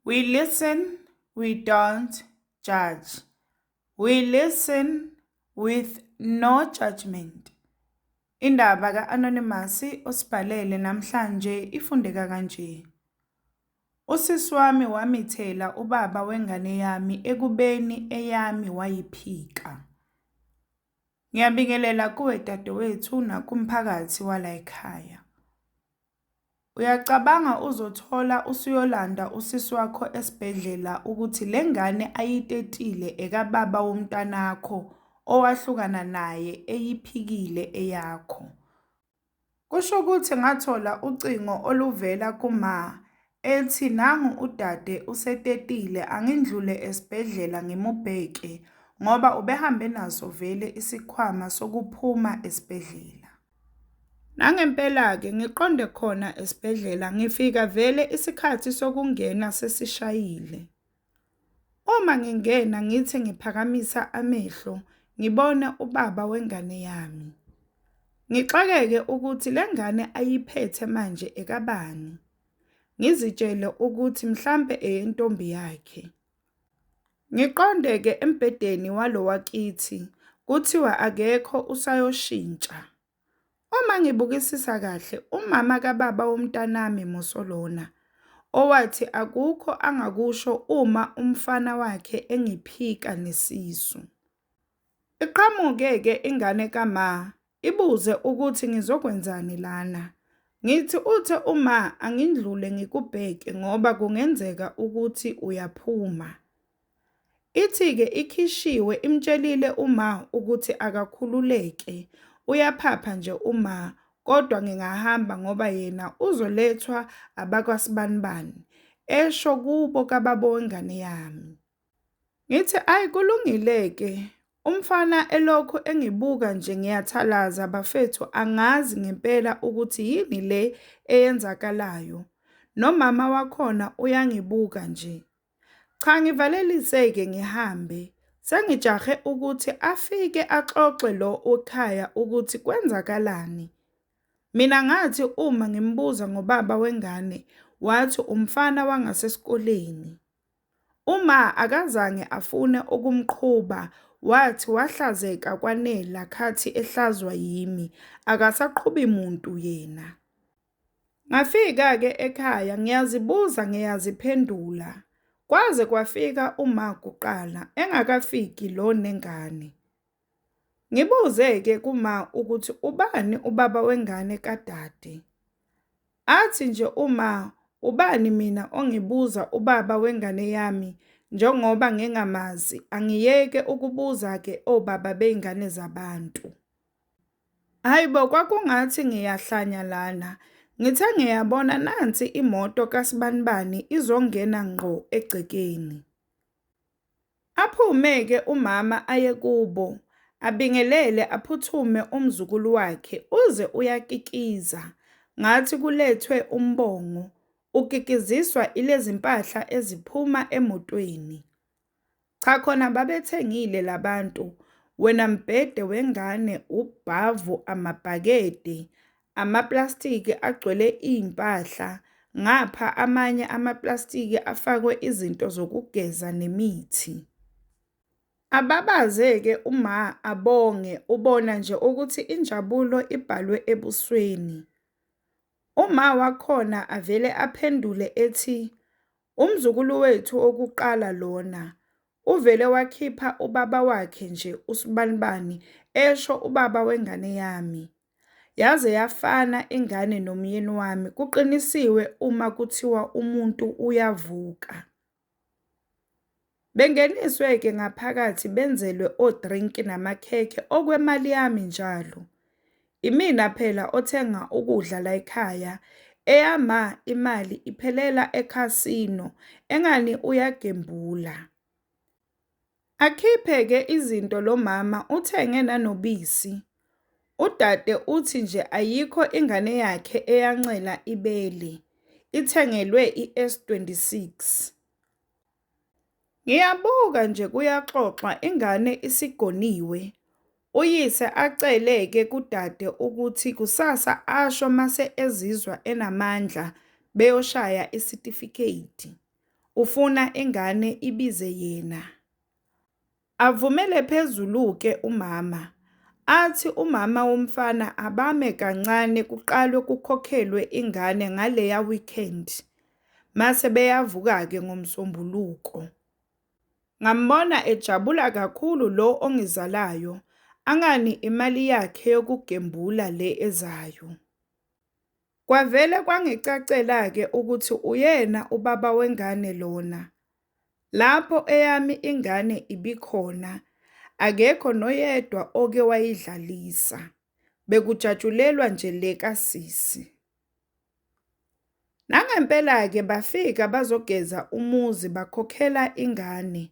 We listen, we don't judge. We listen with no judgment. Indaba ka-Anonymous osibhalele namhlanje ifundeka kanje. Usisi wami wamithela ubaba wengane yami ekubeni eyami wayiphika. Ngiyabingelela kuwe dadewethu nakumphakathi wala ekhaya. Uyacabanga uzothola usuyolanda usisi wakho esibhedlela ukuthi le ngane ayitetile ekababa womntanakho owahlukana naye eyiphikile eyakho. Kusho ukuthi ngathola ucingo oluvela kuma ethi nangu udade usetetile angindlule esibhedlela ngimubheke ngoba ubehambe naso vele isikhwama sokuphuma esibhedlela. Nangempela-ke ngiqonde khona esibhedlela ngifika vele isikhathi sokungena sesishayile. Uma ngingena ngithi ngiphakamisa amehlo ngibone ubaba wengane yami. Ngixakeke ukuthi le ngane ayiphethe manje ekabani. Ngizitshele ukuthi mhlampe eyentombi yakhe. Ngiqonde-ke embhedeni walo wakithi, kuthiwa akekho usayoshintsha. Uma ngibukisisa kahle umama kababa womntanami muso lona, owathi akukho angakusho uma umfana wakhe engiphika nesisu. Iqhamuke-ke ingane kama, ibuze ukuthi ngizokwenzani lana. Ngithi uthe uma angindlule ngikubheke ngoba kungenzeka ukuthi uyaphuma. Ithi-ke ikhishiwe imtshelile uma ukuthi akakhululeke, uyaphapha nje uma kodwa ngingahamba ngoba yena uzolethwa abakwasibanibani, esho kubo kababa wengane yami. Ngithi ayi kulungile-ke, umfana elokhu engibuka nje ngiyathalaza bafethu angazi ngempela ukuthi yini le eyenzakalayo. Nomama wakhona uyangibuka nje. Cha ngivalelise-ke ngihambe. Sengijahe ukuthi afike axoxe lo ekhaya ukuthi kwenzakalani. Mina ngathi uma ngimbuza ngobaba wengane, wathi umfana wangasesikoleni. Uma akazange afune ukumqhuba, wathi wahlazeka kwanela khathi ehlazwa yimi, akasaqhubi muntu yena. Ngafika-ke ekhaya ngiyazibuza ngiyaziphendula. Kwaze kwafika uma kuqala engakafiki lo nengane. Ngibuze-ke kuma ukuthi ubani ubaba wengane kadade. Athi nje uma ubani mina ongibuza ubaba wengane yami njengoba ngingamazi angiyeke ukubuza-ke obaba bey'ngane zabantu. Hhayi bo, kwakungathi ngiyahlanya lana. Ngithe ngiyabona nansi imoto kaSibanibani izongena ngqo egcekeni. Aphume-ke umama aye kubo, abingelele aphuthume umzukulu wakhe uze uyakikiza ngathi kulethwe umbongo, ukikiziswa ilezimpahla eziphuma emotweni. Cha khona babethengile labantu, wena mbhede wengane, ubhavu, amabhakede, amaplastiki agcwele iy'mpahla, ngapha amanye amaplastiki afakwe izinto zokugeza nemithi. Ababaze-ke uma abonge, ubona nje ukuthi injabulo ibhalwe ebusweni. Uma wakhona avele aphendule ethi, umzukulu wethu wokuqala lona, uvele wakhipha ubaba wakhe nje uSibanibani, esho ubaba wengane yami. Yaze yafana ingane nomyeni wami, kuqinisiwe uma kuthiwa umuntu uyavuka. Bengeniswe-ke ngaphakathi benzelwe odrinki namakhekhe okwemali yami njalo. Imina phela othenga ukudla la ekhaya, eyama imali iphelela ekhasino, engani uyagembula. Akhiphe-ke izinto lo mama uthenge nanobisi. Udade uthi nje ayikho ingane yakhe eyancela ibele, ithengelwe i-S26. Ngiyabuka nje kuyaxoxwa ingane isigoniwe. Uyise acele-ke kudade ukuthi kusasa asho mase ezizwa enamandla beyoshaya isitifiketi. Ufuna ingane ibize yena. Avumele phezulu-ke umama. Athi umama womfana abame kancane kuqalwe kukhokhelwe ingane ngaleya weekend, mase beyavuka-ke ngoMsombuluko. Ngambona ejabula kakhulu lo ongizalayo, angani imali yakhe yokugembula le ezayo. Kwavele kwangicacela-ke ukuthi uyena ubaba wengane lona. Lapho eyami ingane ibikhona, akekho noyedwa oke wayidlalisa. Bekujatshulelwa nje le kasisi. Nangempela-ke bafika bazogeza umuzi bakhokhela ingane.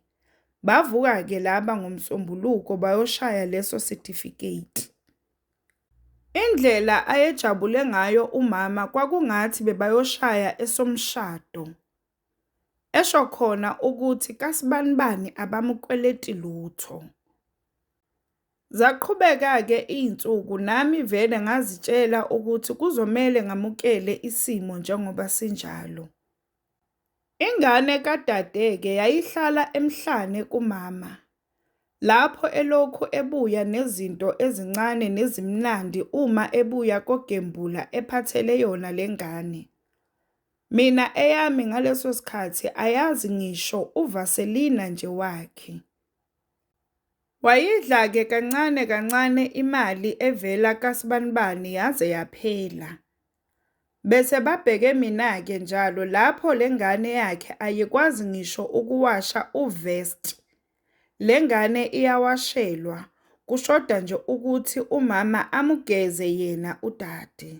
Bavuka-ke laba ngoMsombuluko bayoshaya leso sitifiketi. Indlela ayejabule ngayo umama kwakungathi bebayoshaya esomshado. Esho khona ukuthi kaSibanibani abamukweleti lutho. Zaqhubeka-ke iy'nsuku nami vele ngazitshela ukuthi kuzomele ngamukele isimo njengoba sinjalo. Ingane kadade-ke yayihlala emhlane kumama, lapho elokhu ebuya nezinto ezincane nezimnandi uma ebuya kogembula ephathele yona le ngane. Mina eyami ngaleso sikhathi ayazi ngisho uvaselina nje wakhe. Wayidla-ke kancane kancane imali evela kaSibanibani yaze yaphela. Bese babheke mina-ke njalo lapho le ngane yakhe ayikwazi ngisho ukuwasha uvesti. Le ngane iyawashelwa, kushoda nje ukuthi umama amugeze yena udade.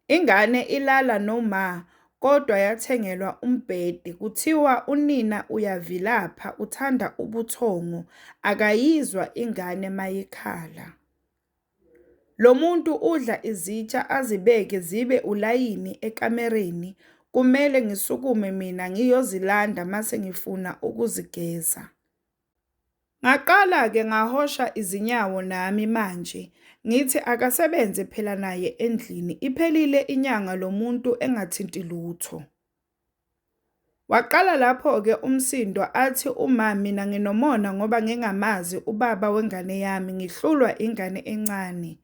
Ingane ilala noma kodwa yathengelwa umbhede, kuthiwa unina uyavilapha uthanda ubuthongo akayizwa ingane mayikhala. Lo muntu udla izitsha azibeke zibe ulayini ekamereni, kumele ngisukume mina ngiyozilanda mase ngifuna ukuzigeza. Ngaqala-ke ngahosha izinyawo nami manje, ngithi akasebenze phela naye endlini, iphelile inyanga lo muntu engathinti lutho. Waqala lapho-ke umsindo athi uma mina nginomona ngoba ngingamazi ubaba wengane yami ngihlulwa ingane encane.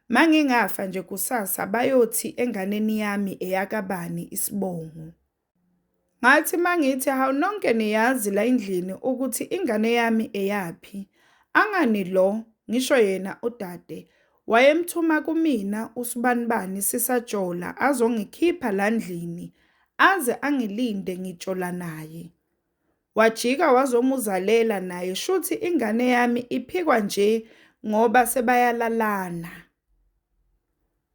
Mangingafa nje kusasa bayothi enganeni yami eyakabani isibongo. Ngathi mangithi hawu nonke niyazi la endlini ukuthi ingane yami eyaphi, angani lo, ngisho yena udade, wayemthuma kumina uSibanibani sisajola azongikhipha la ndlini, aze angilinde ngijola naye. Wajika wazomuzalela naye shuthi ingane yami iphikwa nje ngoba sebayalalana.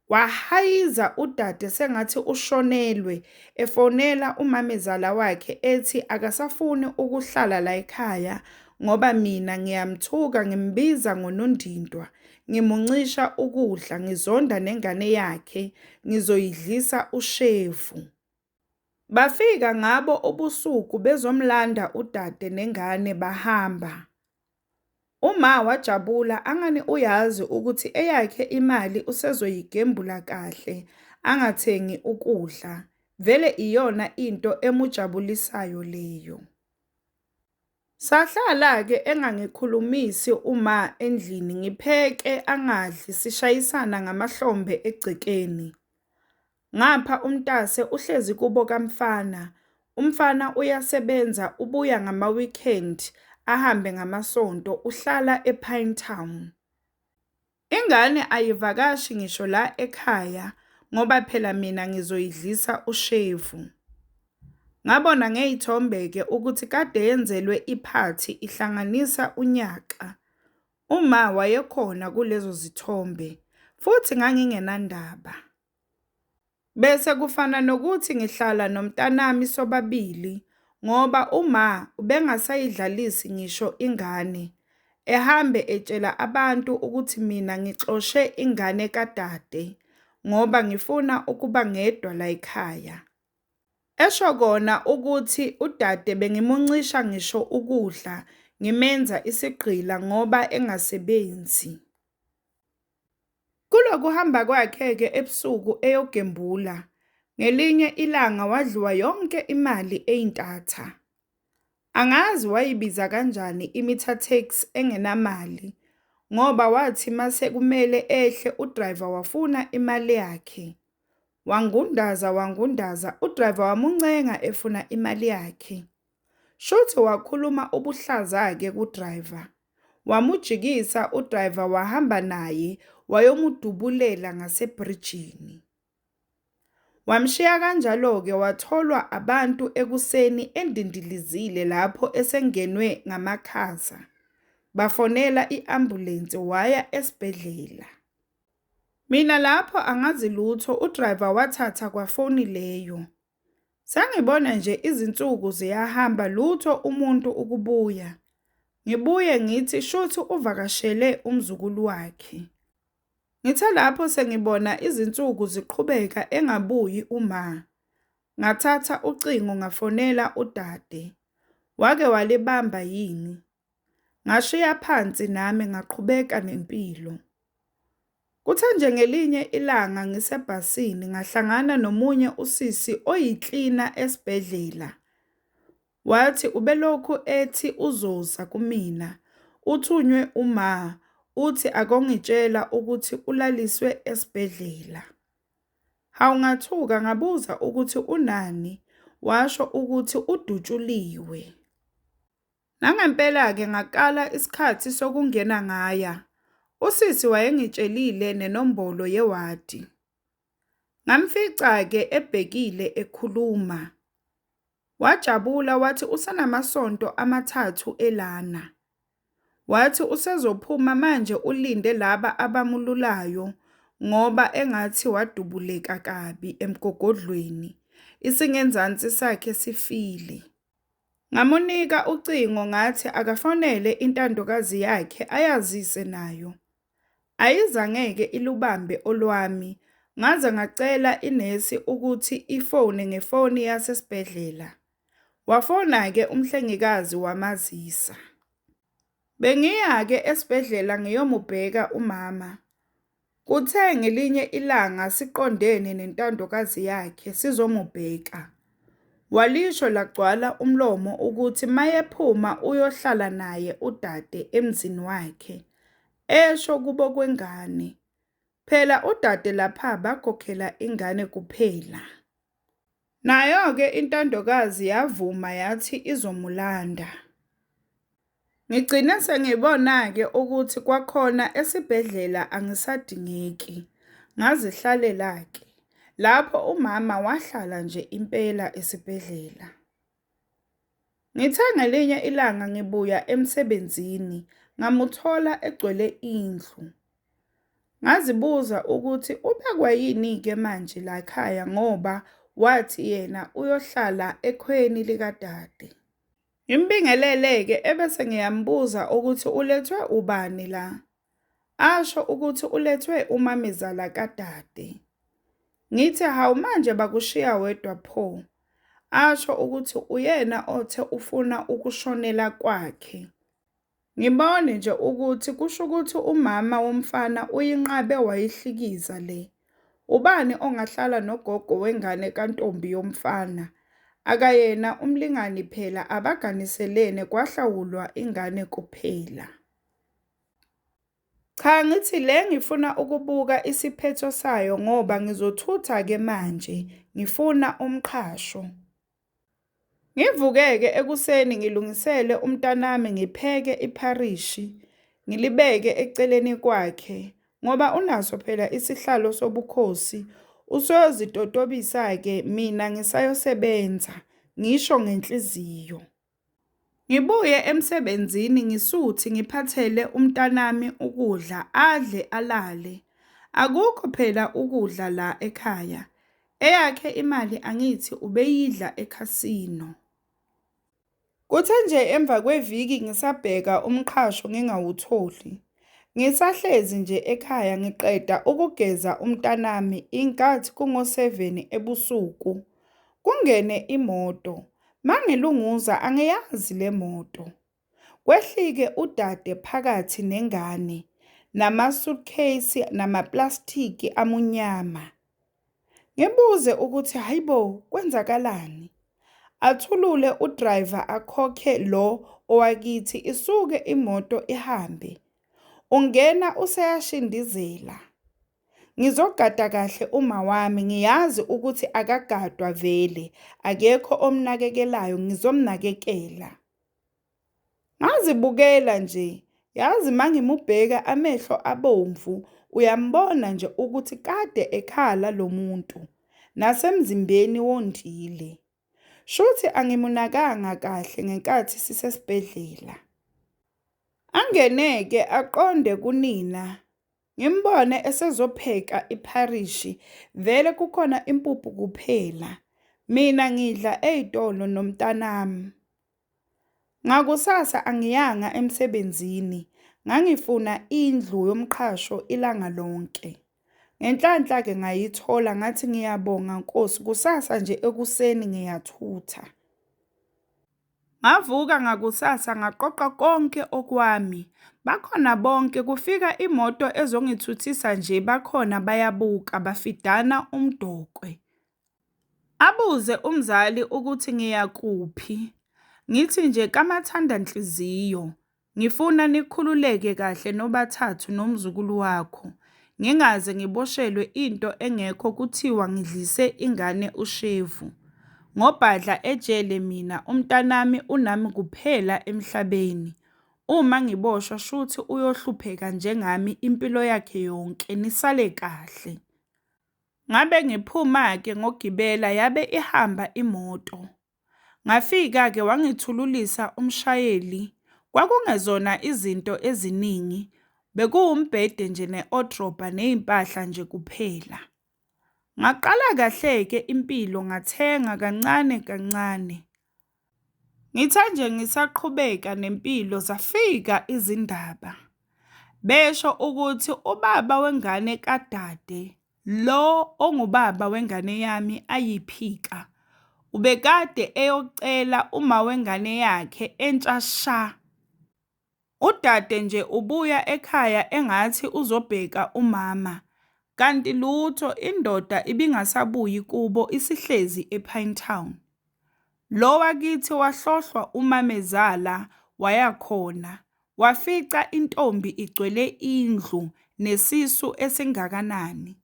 Wahayiza udade sengathi ushonelwe efonela umamezala wakhe ethi akasafuni ukuhlala layikhaya ngoba mina ngiyamthuka ngimbiza ngonondindwa, ngimuncisha ukudla, ngizonda nengane yakhe, ngizoyidlisa ushevu. Bafika ngabo ubusuku bezomlanda udade nengane bahamba. Uma wajabula angani uyazi ukuthi eyakhe imali usezoyigembula kahle angathengi ukudla, vele iyona into emujabulisayo leyo. Sahlala-ke engangikhulumisi uma endlini ngipheke angadli sishayisana ngamahlombe egcekeni. Ngapha umntase uhlezi kubo kamfana, umfana uyasebenza ubuya ngama-weekend ahambe ngamaSonto uhlala ePinetown. Ingane ayivakashi ngisho la ekhaya ngoba phela mina ngizoyidlisa ushevu. Ngabona ngey'thombe-ke ukuthi kade yenzelwe iphathi ihlanganisa unyaka. Uma wayekhona kulezo zithombe futhi ngangingenandaba. Bese kufana nokuthi ngihlala nomntanami sobabili ngoba uma ubengasayidlalisi ngisho ingane, ehambe etshela abantu ukuthi mina ngixoshe ingane kadade ngoba ngifuna ukuba ngedwa layikhaya. Esho kona ukuthi udade bengimuncisha ngisho ukudla ngimenza isigqila ngoba engasebenzi. Kulokuhamba kwakhe-ke ebusuku eyogembula, Ngelinye ilanga wadliwa yonke imali eyintatha. Angazi wayibiza kanjani i-meter taxi engenamali ngoba wathi mase kumele ehle u-driver wafuna imali yakhe. Wangundaza wangundaza u-driver wamuncenga efuna imali yakhe. Shuthi wakhuluma ubuhlaza-ke ku-driver. Wamujikisa u-driver wahamba naye wayomudubulela ngasebhrijini. Wamshiya kanjalo-ke watholwa abantu ekuseni endindilizile lapho esengenwe ngamakhaza. Bafonela i-ambulensi waya esibhedlela. Mina lapho angazi lutho u-driver wathatha kwafoni leyo. Sengibona nje izinsuku ziyahamba lutho umuntu ukubuya. Ngibuye ngithi shuthi uvakashele umzukulu wakhe. Ngithe lapho sengibona izinsuku ziqhubeka engabuyi uma, ngathatha ucingo ngafonela udade. Wake walibamba yini? Ngashiya phansi nami ngaqhubeka nempilo. Kuthe nje ngelinye ilanga ngisebhasini ngahlangana nomunye usisi oyiklina esibhedlela. Wathi ubelokhu ethi uzoza kumina, uthunywe uma, uthi akongitshela ukuthi ulaliswe esibhedlela. Hawu ngathuka ngabuza ukuthi unani, washo ukuthi udutshuliwe. Nangempela-ke ngakala isikhathi sokungena ngaya. Usisi wayengitshelile nenombolo yewadi. Ngamfica-ke ebhekile ekhuluma. Wajabula wathi usenamasonto 3 elana. Wathi usezophuma manje ulinde laba abamululayo ngoba engathi wadubuleka kabi emgogodlweni, isingenzansi sakhe sifile. Ngamunika ucingo ngathi akafonele intandokazi yakhe ayazise nayo. Ayizange-ke ilubambe olwami ngaze ngacela inesi ukuthi ifone ngefoni yasesibhedlela. Wafona-ke umhlengikazi wamazisa. Bengiya-ke esibhedlela ngiyomubheka umama. Kuthe ngelinye ilanga siqondene nentandokazi yakhe sizomubheka. Walisho lagcwala umlomo ukuthi mayephuma uyohlala naye udade emzini wakhe, esho kubo kwengane. Phela udade lapha bakhokhela ingane kuphela. Nayo-ke intandokazi yavuma yathi izomulanda. Ngigcine sengibona-ke ukuthi kwakhona esibhedlela angisadingeki, ngazihlalela-ke. Lapho umama wahlala nje impela esibhedlela. Ngithe ngelinye ilanga ngibuya emsebenzini, ngamuthola egcwele indlu. Ngazibuza ukuthi ubekwa yini-ke manje la ekhaya ngoba wathi yena uyohlala ekhweni likadade. Ngimbingelele-ke ebese ngiyambuza ukuthi ulethwe ubani la. Asho ukuthi ulethwe umamezala kadade. Ngithi hawu manje bakushiya wedwa pho. Asho ukuthi uyena othe ufuna ukushonela kwakhe. Ngibone nje ukuthi kusho ukuthi umama womfana uyinqabe wayihlikiza le. Ubani ongahlala nogogo wengane kantombi yomfana? Akayena umlingani phela abaganiselene kwahlawulwa ingane kuphela. Cha ngithi le ngifuna ukubuka isiphetho sayo ngoba ngizothutha-ke manje, ngifuna umqhasho. Ngivuke-ke ekuseni ngilungisele umntanami ngipheke ipharishi, ngilibeke eceleni kwakhe ngoba unaso phela isihlalo sobukhosi, useyozitotobisa-ke mina ngisayosebenza, ngisho ngenhliziyo. Ngibuye emsebenzini ngisuthi ngiphathele umntanami ukudla adle alale. Akukho phela ukudla la ekhaya. Eyakhe imali angithi ubeyidla ekhasino. Kuthe nje emva kweviki ngisabheka umqhasho ngingawutholi. Ngisahlezi nje ekhaya ngiqeda ukugeza umntanami ingathi kungo-7 ebusuku. Kungene imoto, mangilunguza angiyazi le moto. Kwehlike udade phakathi nengane, nama-suitcase namaplastiki amunyama. Ngibuze ukuthi hayibo kwenzakalani? Athulule u-driver akhokhe lo owakithi isuke imoto ihambe. Ungena useyashindizela. Ngizogada kahle uma wami ngiyazi ukuthi akagadwa vele, akekho omnakekelayo ngizomnakekela. Ngazibukela nje, yazi mangimubheka amehlo abomvu uyambona nje ukuthi kade ekhala lo muntu, nasemzimbeni wondile. Shuthi angimunakanga kahle ngenkathi sisesibhedlela. Angene-ke aqonde kunina, ngimbone esezopheka ipharishi, vele kukhona impuphu kuphela. Mina ngidla ey'tolo nomntanami. Ngakusasa angiyanga emsebenzini, ngangifuna indlu yomqhasho ilanga lonke. Ngenhlanhla-ke ngayithola ngathi ngiyabonga Nkosi, kusasa nje ekuseni ngiyathutha. Ngavuka ngakusasa ngaqoqa konke okwami. Bakhona bonke kufika imoto ezongithuthisa nje bakhona bayabuka bafidana umdokwe. Abuze umzali ukuthi ngiya kuphi. Ngithi nje kamathandanhliziyo, ngifuna nikhululeke kahle nobathathu nomzukulu wakho. Ngingaze ngiboshelwe into engekho kuthiwa ngidlise ingane ushevu. Ngobhadla ejele mina umntanami unami kuphela emhlabeni. Uma ngiboshwa shuthi uyohlupheka njengami impilo yakhe yonke, nisale kahle. Ngabe ngiphuma-ke ngogibela yabe ihamba imoto. Ngafika-ke wangithululisa umshayeli. Kwakungezona izinto eziningi, bekuwumbhede nje ne-odrobha ney'mpahla nje kuphela. Ngaqala kahle-ke impilo ngathenga kancane kancane. Ngithe nje ngisaqhubeka nempilo zafika izindaba. Besho ukuthi ubaba wengane kadade, lo ongubaba wengane yami ayiphika, ubekade eyocela uma wengane yakhe entsha sha. Udade nje ubuya ekhaya engathi uzobheka umama, kanti lutho indoda ibingasabuyi kubo isihlezi ePinetown. Lo wakithi wahlohlwa umamezala waya khona, wafica intombi igcwele indlu nesisu esingakanani.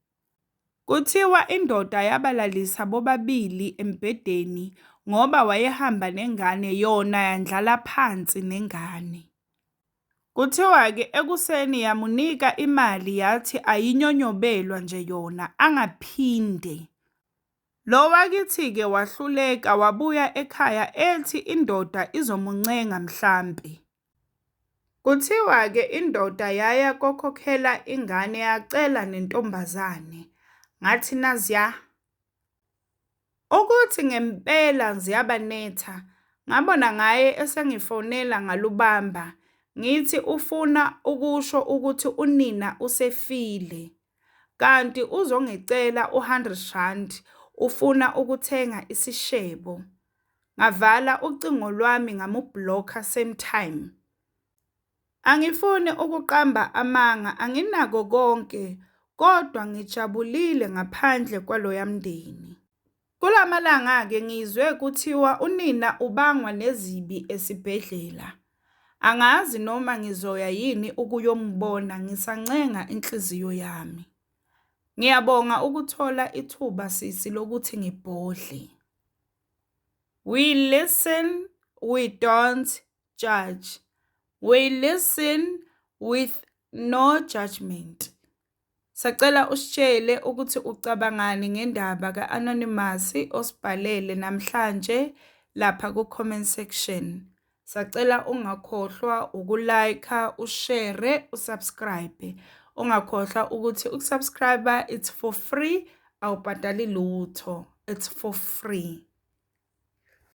Kuthiwa indoda yabalalisa bobabili embhedeni ngoba wayehamba nengane yona yandlala phansi nengane. Kuthiwa-ke ekuseni yamunika imali yathi ayinyonyobelwa nje yona angaphinde. Lo wakithi-ke wahluleka wabuya ekhaya ethi indoda izomuncenga mhlampe. Kuthiwa-ke indoda yaya kokhokhela ingane yacela nentombazane. Ngathi naziya. Ukuthi ngempela ziyabanetha, ngabona ngaye esengifonela ngalubamba, ngithi ufuna ukusho ukuthi unina usefile. Kanti uzongicela u-100 rand ufuna ukuthenga isishebo. Ngavala ucingo lwami ngamu-block-a same time. Angifuni ukuqamba amanga anginako konke kodwa ngijabulile ngaphandle kwaloya mndeni. Kulamalanga-ke ngizwe kuthiwa unina ubangwa nezibi esibhedlela. Angazi noma ngizoya yini ukuyombona ngisancenga inhliziyo yami. Ngiyabonga ukuthola ithuba sisi lokuthi ngibhodle. We listen, we don't judge. We listen with no judgment. Sacela usitshele ukuthi ucabangani ngendaba ka-Anonymous osibhalele namhlanje lapha ku-comment section. Sacela ungakhohlwa uku-like, u-share, u-subscribe. Ungakhohlwa ukuthi uku-subscribe it's for free, awubhadali lutho. It's for free.